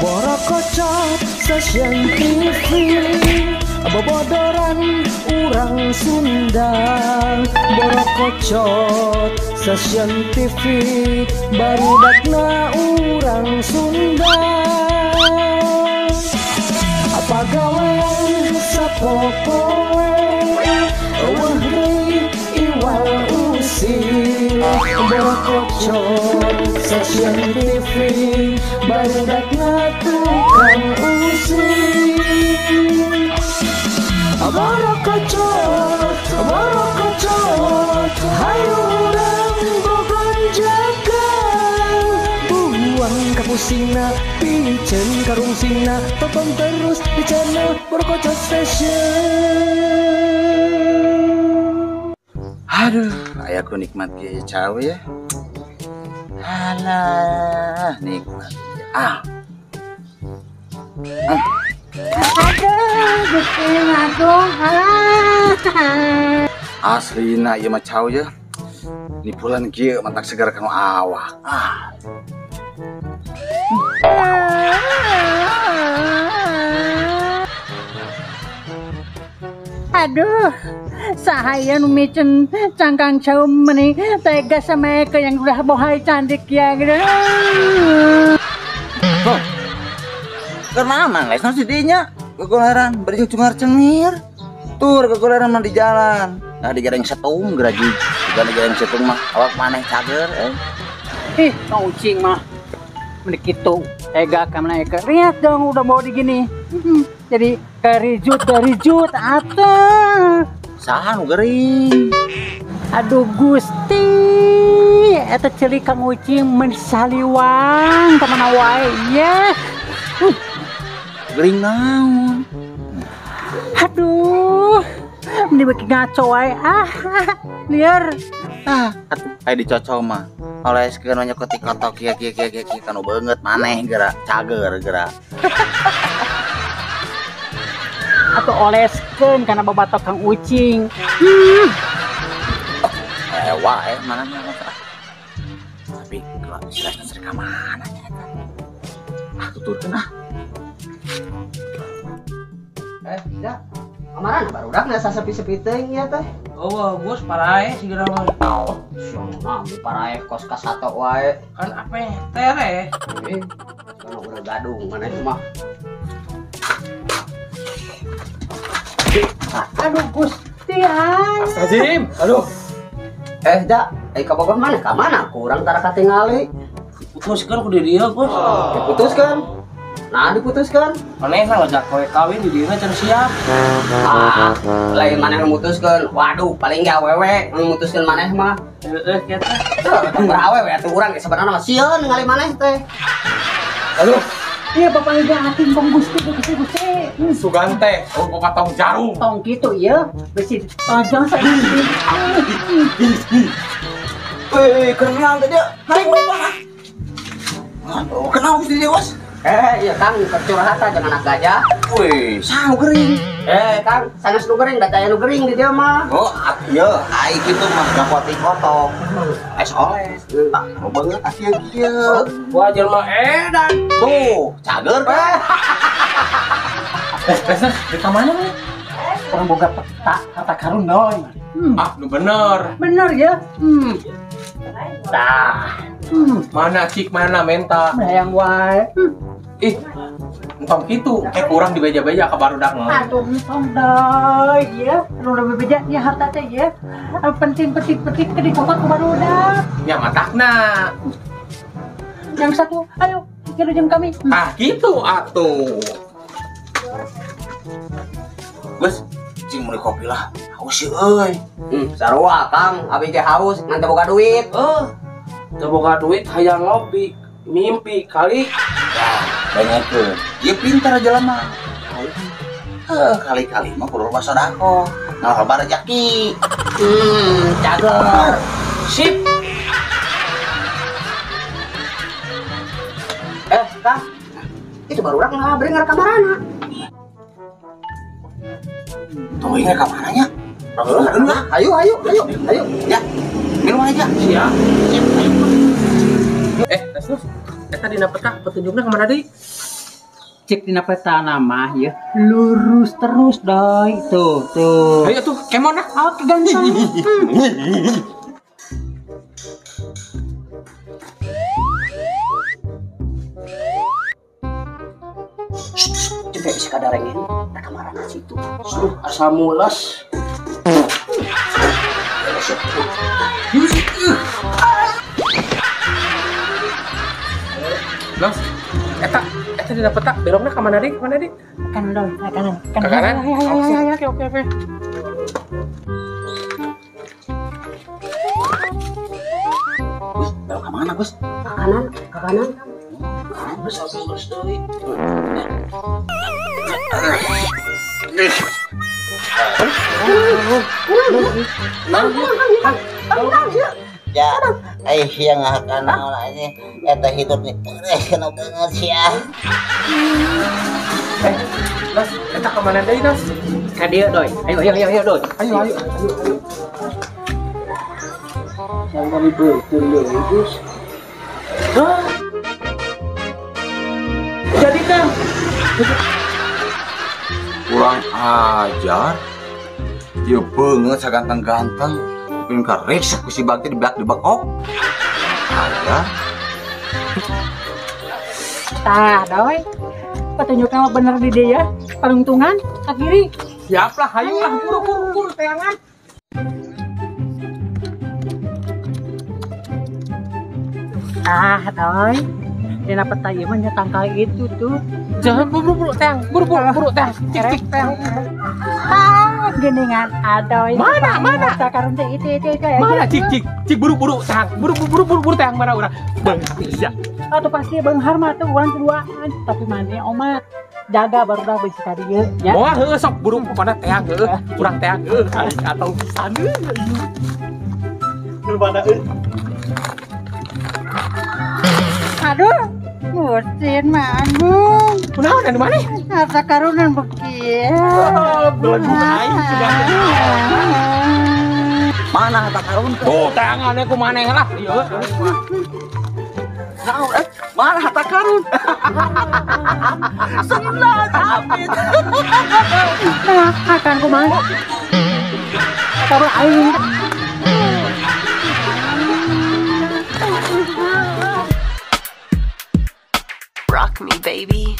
Borokocot Stasiun TV, bobodoran urang Sunda. Borokocot Stasiun TV, barudakna urang Sunda. Apa gawean sapopoe, eueuh deui iwal usil. Borokocot Stasiun TV, barudakna tukang usil. Borokocot, borokocot, hayu urang bogonjakan. Buang kapusingna, piceun karungsingna, tonton terus di channel Borokocot Station. Aduh, ayahku nikmat kieu cawe ya. Alah, nikmat. Ah. Ah. Aduh, Gusti aduh. Aslina ieu mah cawe ya. Nipulan kieu mantak segar kanu awak. Ah. Aduh, sahaya nu micen cangkang cau meni tega sama Eka yang udah bohai cantik ya gitu. Tuh. Karena aman lesna si dinya kegoleran bari cungar cengir. Tur kegoleran mah di jalan. Nah digereng setung geraji. Digereng setung mah awak maneh cager eh. Ih, kang ucing mah meni kitu tega ka mana Eka. Lihat dong udah mau digini. Jadi kerijut kerijut atuh. Saha nu gering? Aduh Gusti, eta ceuli kang ucing mun saliwang ka mana wae ye. Gering naon? Aduh, meni beuki ngaco wae ah, liar. Ah, atuh aya dicocok mah. Oleskeun we nyokot kotok kieu kieu kieu kieu kanu beungeut maneh geura, cager geura. Atau oleskeun kana babatok kang ucing. Wae mana mah. Tapi kalau si Lesna sering ka mana nya eta? Ah, tuturkeun ah. Ja. Kamaran barudak nggak sasepi-sepi teuing ya teh. Oh, bos parae sigana mah. Oh, siona di parae kos ka sato wae. Kan apa tere? Sono udah gadung mana itu mah. Aduh Gusti ah. Astagfirullahaladzim. Aduh. Ja, ka Bogor mana? Ka mana? Kurang tara katingali. Putuskeun ku di dieu, Bos. Diputuskeun. Nah, diputuskan. Maneh ngajak kowe kawin di dieu can siap. Ah, lain maneh nu mutuskeun. Waduh, paling ge awewe nu mutuskeun maneh mah. Heeh, kitu. Berawewe atuh urang ge sebenarna mah sieun ningali maneh teh. Aduh. Iya bapak ibu ating kong Gusti Gusti Gusti. Sugan teh, oh bapak tong jarum. Tong kitu ieu, besi tajam saya. Weh, kenal teh dia. Hai bapak. Aduh, kenal Gusti Dewas. Iya Kang, curhat aja anak gajah. Wih, saha gering. Kang, sanes nu gering, da aya nu gering di dieu mah. Oh, ieu, ai kitu mah gapoti kotok. Es oles. Tah, nu beungeut kieu kieu. Wah, jelema edan. Tuh, cager kan. Lesna, di ka mana nih? Urang boga peta harta karun doi. Ah, nu bener. Bener ya. Tah. Mana cik mana menta. Hayang wae. Ih, entong kitu, kurang dibeja-beja ka barudak mah. Aduh, entong deui ya. Anu udah bebeja nya harta teh ya. Penting penting penting ke dikokot ku barudak. Nya matakna. Yang satu, ayo kieu jeung kami. Ah, gitu atuh. Geus, cing meuli kopi lah. Haus sih euy. Sarua Kang, abi ge haus ngan teu boga duit. Heuh. Teu boga duit hayang ngopi, mimpi kali. Dengarkeun. Ieu pintar jelema. Heuh, kali-kali mah kudu loba sedekah. Nah, loba rezeki. Cager. Sip. Kang. Itu barudak ngabring ngara kamarana. Tuh ingat kamarana nya. Heuh, ayo ayo ayo ayo. Ya. Minum aja. Siap. Sip, ayo. Lesna, eta dina peta petunjukna ka mana deui? Cek dina peta nama ya lurus terus doi tuh tuh. Ayo tuh kemon ah. Oke ganteng. Coba bisa kadarengin kemarin situ. Suruh asal mulas. Los, eta dina peta belokna ka mana deui? Ka mana deui? Kanan doi, kanan. Ke kanan? Oke, oke, oke. Gus, belok ka mana, Gus? Ke kanan, ke kanan. Gus, lurus deui. Ya, yang akan ini eta hidup nih. Kena banget sih ya. Nas, eta ka mana deui, Nas? Ka dieu, Doi. Ayo, ayo, ayo, ayo, Doi. Ayo, ayo, ayo, ayo. Yang kami betul deui, Gus. Hah? Jadi kan kurang ajar. Dia banget saganteng-ganteng. Pengen karek ku si Bakti di bakok. Ajar. Tah, Doi. Petunjuknya mah bener di dia ya. Peruntungan ke kiri. Siap lah, hayu lah, buru buru buru teangan. Ah, Doi. Dina peta ieu mah nya tangkal itu tuh. Jangan buru buru teang, buru buru buru teang. Cik cik teang. Ah, geningan adoy. Mana mana? Karun teh itu. Mana cik cik cik buru buru teang, buru buru buru buru teang mana urang. Bang bisa. Atau pasti beunghar mah tuh urang keduaan, tapi maneh omat. Jaga baru dah bisi ka dieu ya. Moal heueuh sok buru pokona teang heueuh, urang teang heueuh atau pisan. Keur mana euy? Aduh, musin manggung. Kunaon anu maneh? Harta karunan bekieu. Oh, belegu aing sudah. Mana harta karun? Tuh, tangannya ku maneh lah. Ieu. Naon eh? Mana harta karun? Senang habis. Nah, akan kumaha? Kabar aing. Rock me, baby.